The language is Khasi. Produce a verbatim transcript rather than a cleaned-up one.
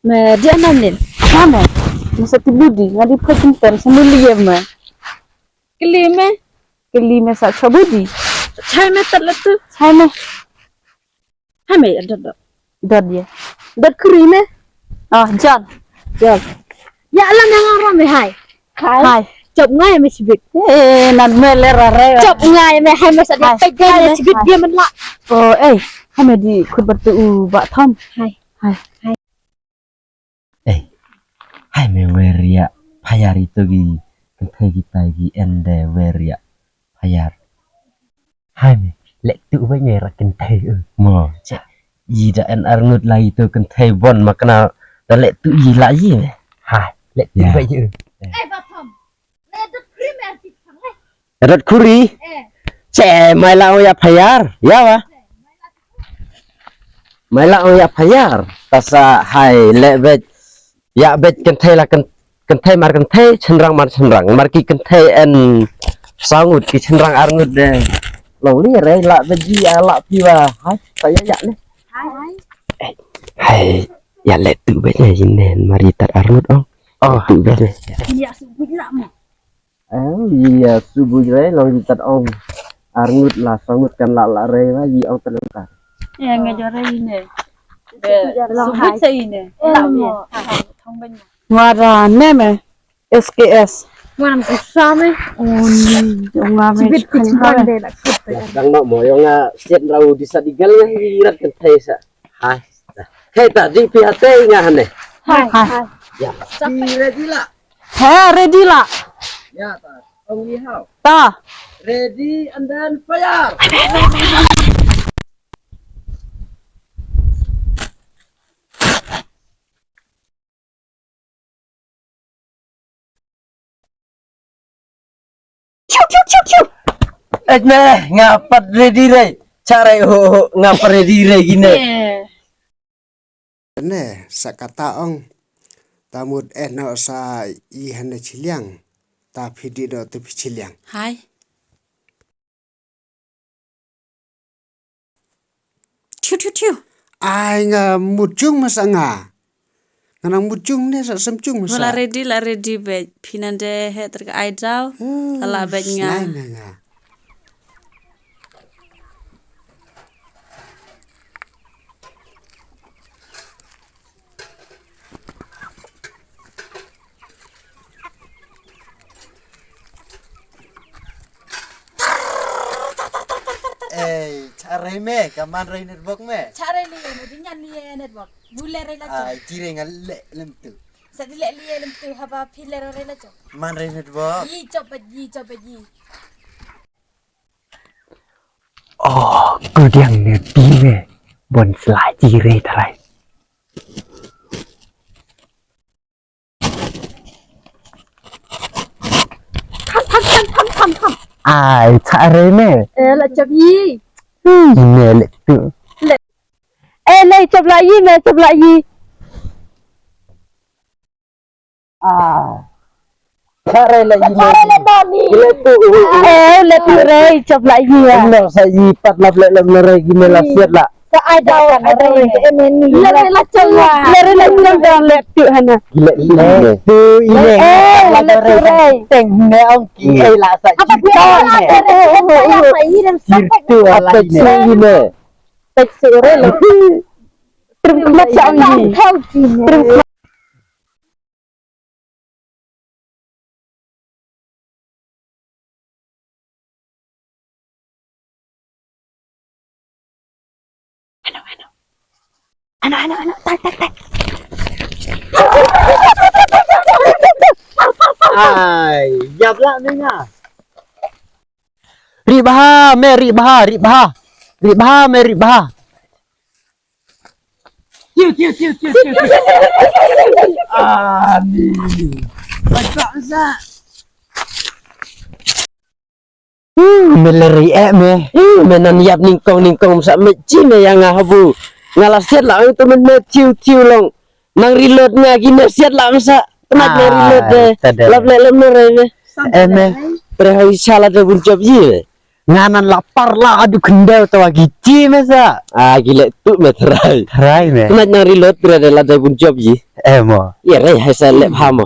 Me dia nam nin. Kame. Masa ti budi ngadi pha kintem sambil liye me. Keli me. Keli me sa chabudi. Chai me tat latu. Chai me. Hai me ya dot dot. Dot ya. Dot kri me. Ah, jan. Jan. Ya la nang ro me hai. Hai. Hai. Chop ngai me chibit. Eh, nan me le ra re. Chop ngai me hai me sa dia. Hai. Pek ngai me chibit dia men la. Oh, eh. Hai me di khut batu u ba thom. Hai. Hai. Hai. Ei, hai me wer ïa phayar ito gi kynthei kita gi ende wer ïa phayar. Hai me, leh tu ba ngai ra kynthei u. Mo, che. Yi da en arngut la ito kynthei bon makna da leh tu yi la yi me. Hai, leh tu ba yi u. Ei, ba thom. Rat khuri. Che, mai la ong ïa phayar. Ïa wa. Mai la ong ïa phayar. Tasa hai le bet. Ïa bet kynthei la kyn-, kynthei mar kynthei, chynrang mar chynrang. Mar ki kynthei en sangut ki chynrang arngut de. Long li re la bet ji ala piwa. Hai, ta ïa ïa ne. Hai. Hai, ïa le tu bet ne jinen mar ïa tat arngut ong. Oh, tu bet ne. Ïa su bet la mo. Em, ïa subuj rei long ïa tat ong. Arngut la sangut kan la la rei wa ïa ong tenang ka. Ïa nga jore ine. Subuj sa ine. La me. Thong ben. Ngara ne me. S K S. Ngara me sa me. Oh ni, ong nga me. Chibit chibit de la. Dang no mo ïa nga siat rau di sa di gal ngi rat kan thai sa. Hai. Hei ta jing pi hate nga hane. Hai. Hai. Ya. Pi ready la. He, ready la. Ya ta. Ong wi hau. Ta. Ready and then fire. Ciu, ciu, ciu, ciu. Eh, me, nga pat ready re. Chare ho, ho, nga pat ready re gine. Eh. Ne, sa kata ong. Ta mut eh no sa i hane chiliang. Ta phidi no te phi chiliang. Hai. Thiu, thiu, thiu. Ai nga mut jung masa nga. Nga nang mut jung ne sa sem jung masa. La ready, la ready bet. Phi nande he ter ka ai daw. Hmm, la bet nga. Snai me nga. Ei, chare me, ka man rei network me. Chare li, me dingan li network. Bule rei la. Ai, jire nga le lem tu. Sa di le li lem tu, haba pile rei la cho. Man rei network. Yi chop ba yi, chop ba yi. Oh, kudiang ne pi me. Bon sla jire tarai. Tham, tham, tham, tham, tham, tham. Ai, chare me. Eh, la chap yi. Hmm, me le tu. Le. Eh, le chap la yi, me chap la yi. Ah. Chare le yi. Chare le doni. Le tu. Eh, le tu re, chap la yi ya. No sa yi pat lap le lap le re gi me la siat la. Ka ai daw, ai daw re, eh, me ni. Le re la chap la. Le re la chap la, le tu hana. Le, le tu, ile. Eh, le tu re. Teng ne ong ki, eh, la sa yi. Apa tu ala ne? Apa tu ala ne? Apa tu re le. Trim mat sa ong yi. Trim mat. Ano, ano. Ano, ano, ano. Tai, tai, tai. Ai, yap lah ni nga. Ri baha, me ri baha, ri baha. Ri baha, me ri baha. Tiu, tiu, tiu, tiu, tiu. Ani. Baca sa. Hmm, me lari eh me. Hmm, me nan yap ningkong ningkong sa me chi me yang nga habu. Nga la siat la ang tu men me tiu tiu long. Nang reload nga gi me siat la sa. Temat nang reload de. Lap le lem ne re me. Eh me. Pre hoi sala de bun job ji me. Nga nan lapar la adu khyndai to agi chi me sa. Ah, gi le tu me try. Try me. Kena nyang reload pre de la dai bun job ji. Eh mo. Ïa rei hai sa lep ha mo.